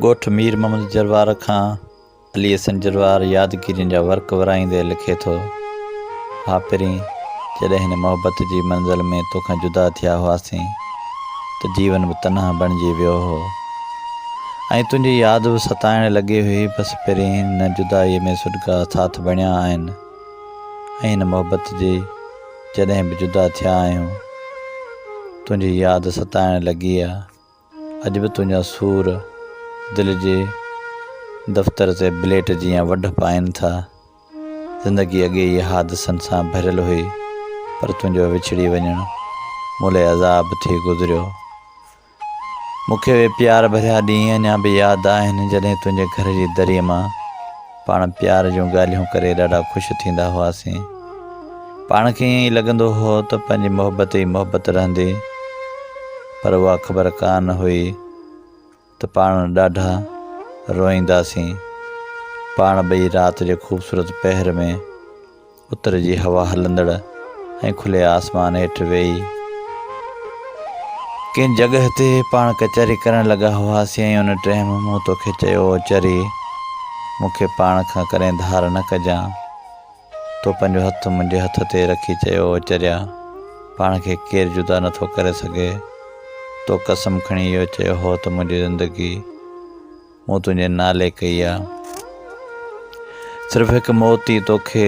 ڳوٺ مير محمد جروار کان علي حسن جروار يادگيرين جا ورق ورائيندي لکي ٿو، ها پرين، جڏهن هن محبت جي منزل ۾ توکان جدا ٿيا هئاسين ته جيون به تنها بڻجي ويو هو ۽ تنهنجي ياد به ستائڻ لڳي هئي، بس پرين هن جدائيء ۾ سڏڪا ساٿ بڻيا آهن ۽ هن محبت جي جڏهن به جدا ٿيا آهيون تنهنجي ياد ستائڻ لڳي آ. اڄ به تنهنجا سور دل جي دفتر تي بليٽ جيان وڍ پائن ٿا. زندگي اڳي ئي حادثن سان ڀريل هئي، پر تنهنجو وڇڙي وڃڻ مون لئه عذاب ٿي گذريو. مون کي اهي پيار ڀريا ڏينهن اڃا به ياد آهن، جڏهن تنهنجي گهر جي دريء مان پاڻ پيار جون ڳالهيون ڪري ڏاڍا خوش ٿيندا هئاسين. پاڻ کي ائين ئي لڳندو هو ته پنهنجي محبت ئي محبت رهندي، پر اها خبر ڪانه هئي ته پاڻ ڏاڍا روئينداسين. پاڻ ٻئي رات جي خوبصورت پهر ۾ اتر جي هوا هلندڙ ۽ کلي آسمان هيٺ ويهي ڪنهن جڳهه تي پاڻ ڪچهري ڪرڻ لڳا هئاسين ۽ ان ٽيم مون توکي چيو او چري، مون کي پاڻ کان ڪڏهن ڌار نه ڪجان. تو پنهنجو هٿ منهنجي هٿ تي رکي چيو او چريا، پاڻ کي ڪير جدا نٿو ڪري سگهي. تو قسم کڻي اهو چيو هو ته منهنجي زندگي مون تنهنجي نالي ڪئي آ. صرف هڪ موت ئي توکي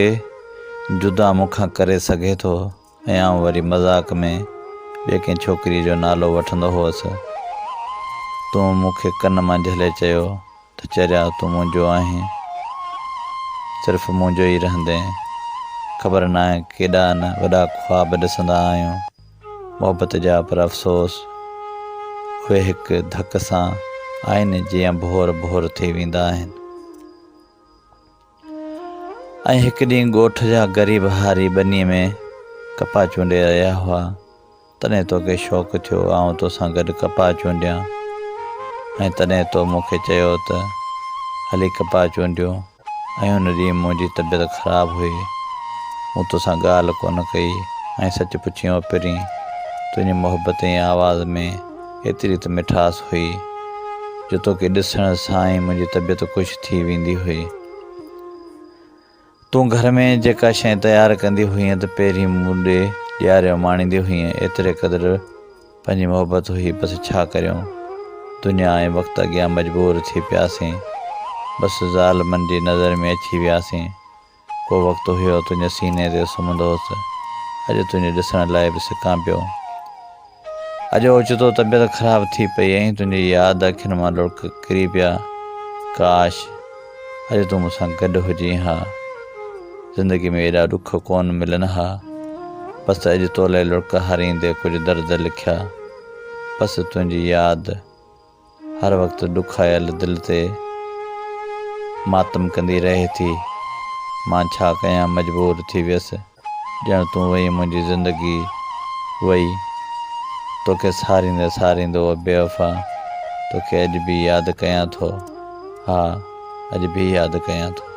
جدا مون کان ڪري سگهي ٿو ۽ آئون وري مذاق ۾ ٻئي ڪنهن ڇوڪريء جو نالو وٺندو هئس. تون مون کي ڪن مان جهلي چيو ته چريا تون منهنجو آهين، صرف منهنجو ئي رهندين. خبر ناهي ڪيڏا نه وڏا خواب ڏسندا آهيون محبت جا پر افسوس اهي هڪ ڌڪ سان آئيني جيان ڀور ڀور ٿي ويندا آهن. ۽ هڪ ڏينهن ڳوٺ جا غريب هاري ٻنيء ۾ ڪپاهه چونڊي رهيا هئا، تڏهن توکي شوق ٿيو آئون توسان گڏ ڪپاهه چونڊيان ۽ تڏهن تو مون کي چيو ته هلي ڪپاهه چونڊيون ۽ ان ڏينهن منهنجي طبيعت خراب هئي، مون توسان ڳالهه ڪونه ڪئي ۽ سچ پڇين او پرين، تنهنجي محبت ۽ آواز ۾ ايتري ته مٺاس هئي جو توکي ڏسڻ سان ئي منهنجي طبيعت خوش ٿي ويندي هئي. تون گهر ۾ جيڪا شيء تيار ڪندي هئينء ته پهرين مون ڏي ڏياري اماڻيندي هئينء. ايتري قدر پنهنجي محبت هئي. بس ڇا ڪريون، دنيا ۽ وقت اڳيان مجبور ٿي پياسين. بس ظالمن جي نظر ۾ اچي وياسين. ڪو وقت هيو تنهنجي سيني تي سمهندو هوس، اڄ تنهنجي ڏسڻ لاء به سڪان پيو. اڄ اوچتو طبيعت خراب ٿي پئي ۽ تنهنجي ياد اکين مان لڙڪ ڪري پيا. ڪاش! اڄ تون مون سان گڏ هجين ها. زندگي ۾ ايڏا ڏک ڪونه ملن ها. بس اڄ تو لئه لڙڪ هاريندي ڪجهه درد لکيا. بس تنهنجي ياد. هر وقت ڏکايل دل تي ماتم ڪندي رهي ٿي. مان ڇا ڪيان مجبور ٿي ويس. ڄڻ تون وئين منهنجي زندگي وئي. توکي ساريندي ساريندي او بيوفا توکي اڄ به ياد ڪيان ٿو. ها اڄ به ياد ڪيان ٿو.